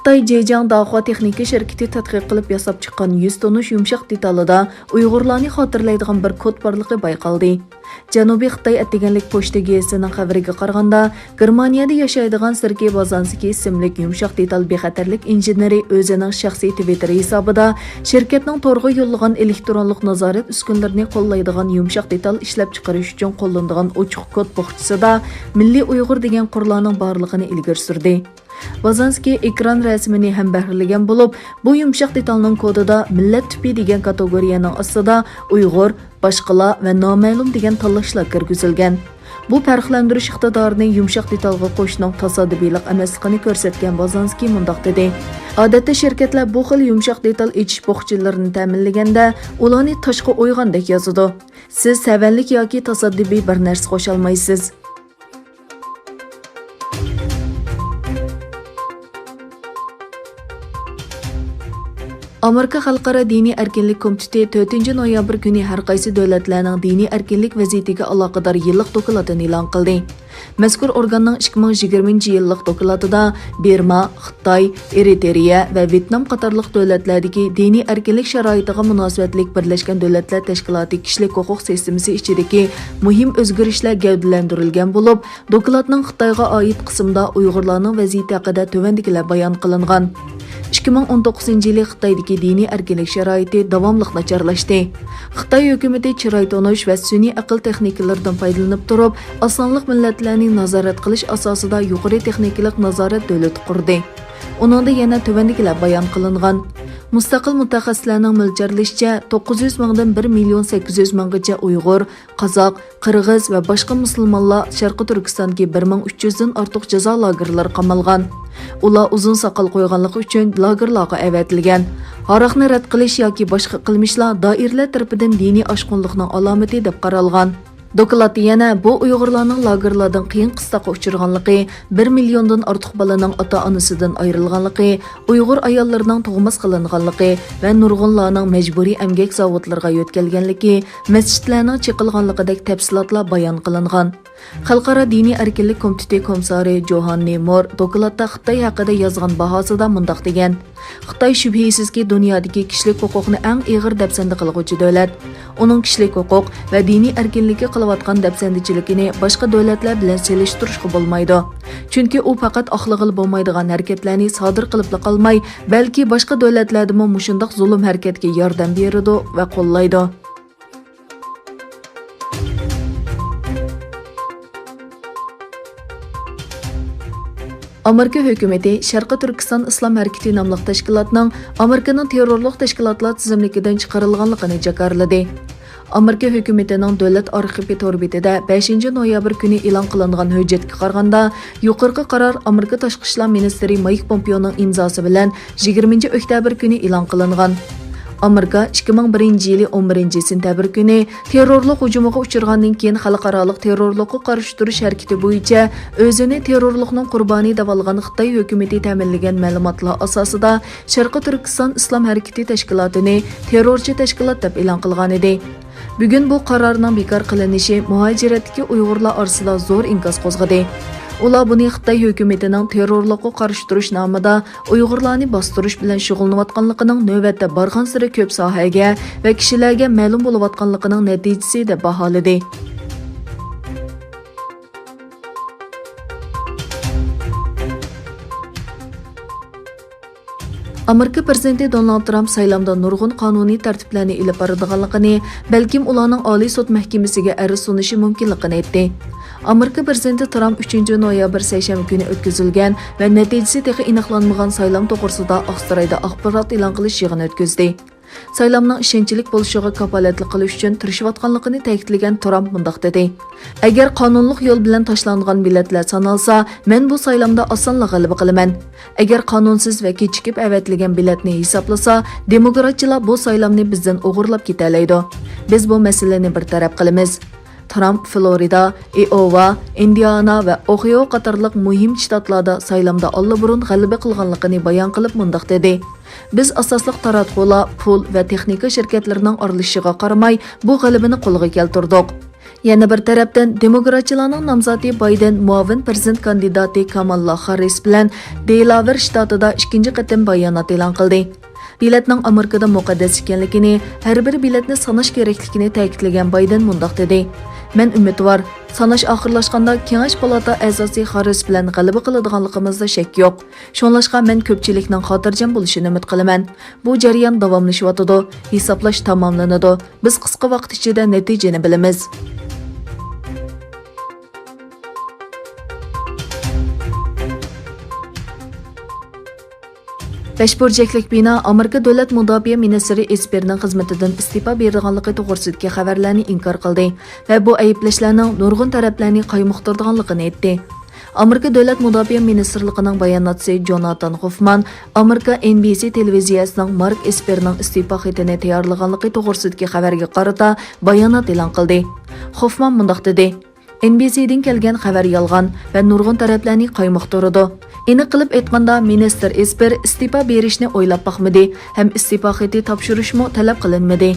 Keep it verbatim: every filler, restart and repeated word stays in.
خىتاي جېجياڭ داخۇا تېخنىكا شىركىتى تەتقىق قىلىپ ياساپ چىققان يۈز تونۇش يۇمشاق دېتالىدا ئۇيغۇرلارنى خاتىرىلەيدىغان بىر كود بارلىقى بايقالدى. جەنۇبىي خىتاي ئەتىگەنلىك پوچتا گېزىتىنىڭ خەۋىرىگە قارىغاندا، گېرمانىيەدە ياشايدىغان سېرگېي ۋازانسكىي ئىسىملىك يۇمشاق دېتال بىخەتەرلىك ئىنژېنېرى ئۆزىنىڭ شەخسىي تىۋىتتېر ھېسابىدا شىركەتنىڭ تورغا يوللىغان ئېلېكترونلۇق نازارەت ئۈسكۈنىلىرىنى قوللايدىغان يۇمشاق دېتال ئىشلەپچىقىرىش ئۈچۈن قوللىنىدىغان ئوچۇق كود بوخچىسىدا مىللىي ئۇيغۇر دېگەن قۇرلارنىڭ بارلىقىنى ئىلگىرى سۈردى. ۋازانسكىي ئېكران رەسىمىنى ھەمبەھىرلىگەن بولۇپ، بۇ يۇمشاق دېتالنىڭ كودىدا مىللەت تىپى دېگەن كاتېگورىيەنىڭ ئاستىدا ئۇيغۇر، باشقىلار ۋە نامەلۇم دېگەن تاللاشلار كىرگۈزۈلگەن. بۇ پەرقلەندۈرۈش ئىقتىدارىنى يۇمشاق دېتالغا قوشۇشنىڭ تاسادىپىيلىق ئەمەسلىكىنى كۆرسەتكەن ۋازانسكىي مۇنداق دېدى: ئادەتتە شىركەتلەر بۇ خىل يۇمشاق دېتال ئېچىش بوخچىلىرىنى تەمىنلىگەندە، ئۇلارنى تاشقا ئويغاندەك يازىدۇ. سىز سەۋەنلىك ياكى تاسادىپىي بىر نەرسە قوشالمايسىز. ئامېرىكا خەلقئارا دىنىي ئەركىنلىك كومىتېتى تۆتىنچى نويابىر كۈنى ھەر قايسى دۆلەتلەرنىڭ دىنىي ئەركىنلىك ۋەزىيىتىگە ئالاقىدار يىللىق دوكلاتىنى ئېلان قىلدى. مەزكۇر ئورگاننىڭ ئىككى مىڭ يىگىرمىنچى يىللىق دوكلاتىدا بىرما، خىتاي، ئېرىترېيە ۋە ۋيېتنام قاتارلىق دۆلەتلەردىكى دىنىي ئەركىنلىك شارائىتىغا مۇناسىۋەتلىك بىرلەشكەن دۆلەتلەر تەشكىلاتى كىشىلىك ھوقۇق سىستېمىسى ئىچىدىكى مۇھىم ئۆزگىرىشلەر گەۋدىلەندۈرۈلگەن بولۇپ، دوكلاتنىڭ خىتايغا ئائىت قىسمىدا ئۇيغۇرلارنىڭ ۋەزىيىتى ھەققىدە تۆۋەندىكىلەر بايان قىلىنغان. ئىككى مىڭ ئون توققۇزىنچى يىلى خىتايدىكى دىنىي ئەركىنلىك شارائىتى داۋاملىق ناچارلاشتى. خىتاي ھۆكۈمىتى چىراي تونۇش ۋە سۈنئىي ئەقىل تېخنىكىلىرىدىن پايدىلىنىپ تۇرۇپ، ئاز سانلىق مىللەتلەرنى نازارەت قىلىش ئاساسىدا يۇقىرى تېخنىكىلىق نازارەت دۆلىتى قۇردى. ئۇنىڭدا يەنە تۆۋەندىكىلەر بايان قىلىنغان. مۇستەقىل مۇتەخەسسىسلەرنىڭ مۆلچەرلىشىچە، توققۇز يۈز مىڭدىن بىر مىليون سەككىز يۈز مىڭغىچە ئۇيغۇر، قازاق، قىرغىز ۋە باشقا مۇسۇلمانلار شەرقىي تۈركىستاندىكى بىر مىڭ ئۈچ يۈزدىن ئارتۇق جازا لاگېرلىرىغا قامالغان. ئۇلار ئۇزۇن ساقال قويغانلىقى ئۈچۈن لاگېرلارغا ئەۋەتىلگەن. ھاراقنى رەت قىلىش ياكى باشقا قىلمىشلار دائىرىلەر تەرىپىدىن دىنىي ئاشقۇنلۇقنىڭ ئالامىتى دەپ قارالغان. دوكلاتتا يەنە بۇ ئۇيغۇرلارنىڭ لاگېرلاردىن قىيىن قىستاققا ئۇچرىغانلىقى، بىر مىليوندىن ئارتۇق بالىنىڭ ئاتا-ئانىسىدىن ئايرىلغانلىقى، ئۇيغۇر ئاياللىرىنىڭ تۇغماس قىلىنغانلىقى ۋە نۇرغۇنلارنىڭ مەجبۇرىي ئەمگەك زاۋۇتلىرىغا يۆتكەلگەنلىكى، مەسچىتلەرنىڭ چېقىلغانلىقىدەك تەپسىلاتلار بايان قىلىنغان. خەلقئارا دىنىي ئەركىنلىك كومىتېتى كومىسسارى جوھاننى مور دوكلاتتا خىتاي ھەققىدە يازغان باھاسىدا مۇنداق دېگەن: خىتاي شۈبھىسىزكى دۇنيادىكى كىشىلىك ھوقۇقنى ئەڭ ئېغىر دەپسەندە قىلغۇچى دۆلەت. ئۇنىڭ كىشىلىك ھوقۇق ۋە دىنىي ئەركىنلىككە قىلىۋاتقان دەپسەندىچىلىكىنى باشقا دۆلەتلەر بىلەن سېلىشتۇرۇشقا بولمايدۇ. چۈنكى ئۇ پەقەت ئاقلىغىلى بولمايدىغان ھەرىكەتلەرنى سادىر قىلىپلا قالماي، بەلكى باشقا دۆلەتلەردىمۇ مۇشۇنداق زۇلۇم ھەرىكەتكە ياردەم بېرىدۇ ۋە قوللايدۇ. ئامېرىكا ھۆكۈمىتى شەرقىي تۈركىستان ئىسلام ھەرىكىتى ناملىق تەشكىلاتنىڭ ئامېرىكىنىڭ تېررورلۇق تەشكىلاتلار تىزىملىكىدىن چىقىرىلغانلىقىنى جاكارلىدى. ئامېرىكا ھۆكۈمىتىنىڭ دۆلەت ئارخىپى تور بېتىدە بەشىنچى نويابىر كۈنى ئېلان قىلىنغان ھۆججەتكە قارىغاندا، يۇقىرىقى قارار ئامېرىكا تاشقى ئىشلار مىنىستىرى مايك پومپېئونىڭ ئىمزاسى بىلەن يىگىرمىنچى ئۆكتەبىر كۈنى ئېلان قىلىنغان. ئامېرىكا ئىككى مىڭ بىرىنچى يىلى ئون بىرىنچى سېنتەبىر كۈنى تېررورلۇق ھۇجۇمىغا ئۇچرىغاندىن كېيىن خەلقئارالىق تېررورلۇققا قارشى تۇرۇش ھەرىكىتى بويىچە ئۆزىنى تېررورلۇقنىڭ قۇربانى دەۋالغان خىتاي ھۆكۈمىتى تەمىنلىگەن مەلۇماتلار ئاساسىدا شەرقىي تۈركىستان ئىسلام ھەرىكىتى تەشكىلاتىنى تېررورچى تەشكىلات دەپ ئېلان قىلغانىدى. بۈگۈن بۇ قارارنىڭ بىكار قىلىنىشى مۇھاجىرەتتىكى ئۇيغۇرلار ئارىسىدا زور ئىنكاس قوزغىدى. ئۇلار بۇنى خىتاي ھۆكۈمىتىنىڭ تېررورلۇققا قارشى تۇرۇش نامىدا ئۇيغۇرلارنى باستۇرۇش بىلەن شۇغۇللىنىۋاتقانلىقىنىڭ نۆۋەتتە بارغانسېرى كۆپ ساھەگە ۋە كىشىلەرگە مەلۇم بولۇۋاتقانلىقىنىڭ نەتىجىسى دەپ باھالىدى. ئامېرىكا پىرېزىدېنتى دونالد ترامپ سايلامدا نۇرغۇن قانۇنىي تەرتىپلەرنى ئېلىپ بارىدىغانلىقىنى، بەلكىم ئۇلارنىڭ ئالىي سوت مەھكىمىسىگە ئەرز سۇنۇشى مۇمكىنلىقىنى ئېيتتى. ئامېرىكا پىرېزىدېنتى ترامپ ئۈچىنچى نويابىر سەيشەنبە كۈنى ئۆتكۈزۈلگەن ۋە نەتىجىسى تېخى ئېنىقلانمىغان سايلام توغرىسىدا ئاقسارايدا ئاخبارات ئېلان قىلىش يىغىنى ئۆتكۈزدى. سايلامنىڭ ئىشەنچلىك بولۇشىغا كاپالەتلىك قىلىش ئۈچۈن تىرىشىۋاتقانلىقىنى تەكىتلىگەن ترامپ مۇنداق دېدى: ئەگەر قانۇنلۇق يول بىلەن تاشلانغان بېلەتلەر سانالسا، مەن بۇ سايلامدا ئاسانلا غەلىبە قىلىمەن. ئەگەر قانۇنسىز ۋە كېچىكىپ ئەۋەتىلگەن بېلەتنى ھېسابلىسا، دېموكراتچىلار بۇ سايلامنى بىزدىن ئوغرىلاپ كېتەلەيدۇ. بىز بۇ مەسىلىنى بىر تەرەپ قىلىمىز. ترامپ فلورىدا، ئىئوۋا، ئىندىئانا ۋە ئوھىيو قاتارلىق مۇھىم شتاتلاردا سايلامدا ئاللىبۇرۇن غەلىبە قىلغانلىقىنى بايان قىلىپ مۇنداق دېدى: بىز ئاساسلىق تاراتقۇلار، پۇل ۋە تېخنىكا شىركەتلىرىنىڭ ئارىلىشىشىغا قارىماي، بۇ غەلىبىنى قولغا كەلتۈردۇق. يەنە بىر تەرەپتىن، دېموكراتچىلارنىڭ نامزاتى بايدېن مۇئاۋىن پىرېزىدېنت كاندىداتى كامالا خاررىس بىلەن دېلاۋېر شتاتىدا ئىككىنچى قېتىم بايانات ئېلان قىلدى. بېلەتنىڭ ئامېرىكىدا مۇقەددەس ئىكەنلىكىنى، ھەر بىر بېلەتنى ساناش كېرەكلىكىنى تەكىتلىگەن بايدېن مۇنداق دېدى: مەن ئۈمىدۋار، ساناش ئاخىرلاشقاندا كېڭەش پالاتا ئەزاسى خاررىس بىلەن غەلىبە قىلىدىغانلىقىمىزدا شەك يوق. شۇڭلاشقا مەن كۆپچىلىكنىڭ خاتىرجەم بولۇشىنى ئۈمىد قىلىمەن. بۇ جەريان داۋاملىشىۋاتىدۇ، ھېسابلاش تاماملىنىدۇ. بىز قىسقا ۋاقىت ئىچىدە نەتىجىنى بىلىمىز. بەش بۇرجەكلىك بىنا ئامېرىكا دۆلەت مۇداپىئە مىنىستىرى ئېسپېرنىڭ خىزمىتىدىن ئىستېپا بېرىدىغانلىقى توغرىسىدىكى خەۋەرلەرنى ئىنكار قىلدى ۋە بۇ ئەيىبلەشلەرنىڭ نۇرغۇن تەرەپلەرنى قايمۇقتۇرىدىغانلىقىنى ئېيتتى. ئامېرىكا دۆلەت مۇداپىئە مىنىستىرلىقىنىڭ باياناتچىسى جوناتان خوفمان ئامېرىكا ئېن بى سى تېلېۋىزىيەسىنىڭ مارك ئېسپېرنىڭ ئىستېپا خېتىنى تەييارلىغانلىقى توغرىسىدىكى خەۋەرگە قارىتا بايانات ئېلان قىلدى. خوفمان مۇنداق دېدى: ئېن بى سىدىن كەلگەن خەۋەر يالغان ۋە نۇرغۇن تەرەپلەرنى قايمۇقتۇرىدۇ. ئېنىق قىلىپ ئېيتقاندا، مىنىستىر ئېسپېر ئىستېپا بېرىشنى ئويلاپ باقمىدى ھەم ئىستېپا خېتى تاپشۇرۇشمۇ تەلەپ قىلىنمىدى.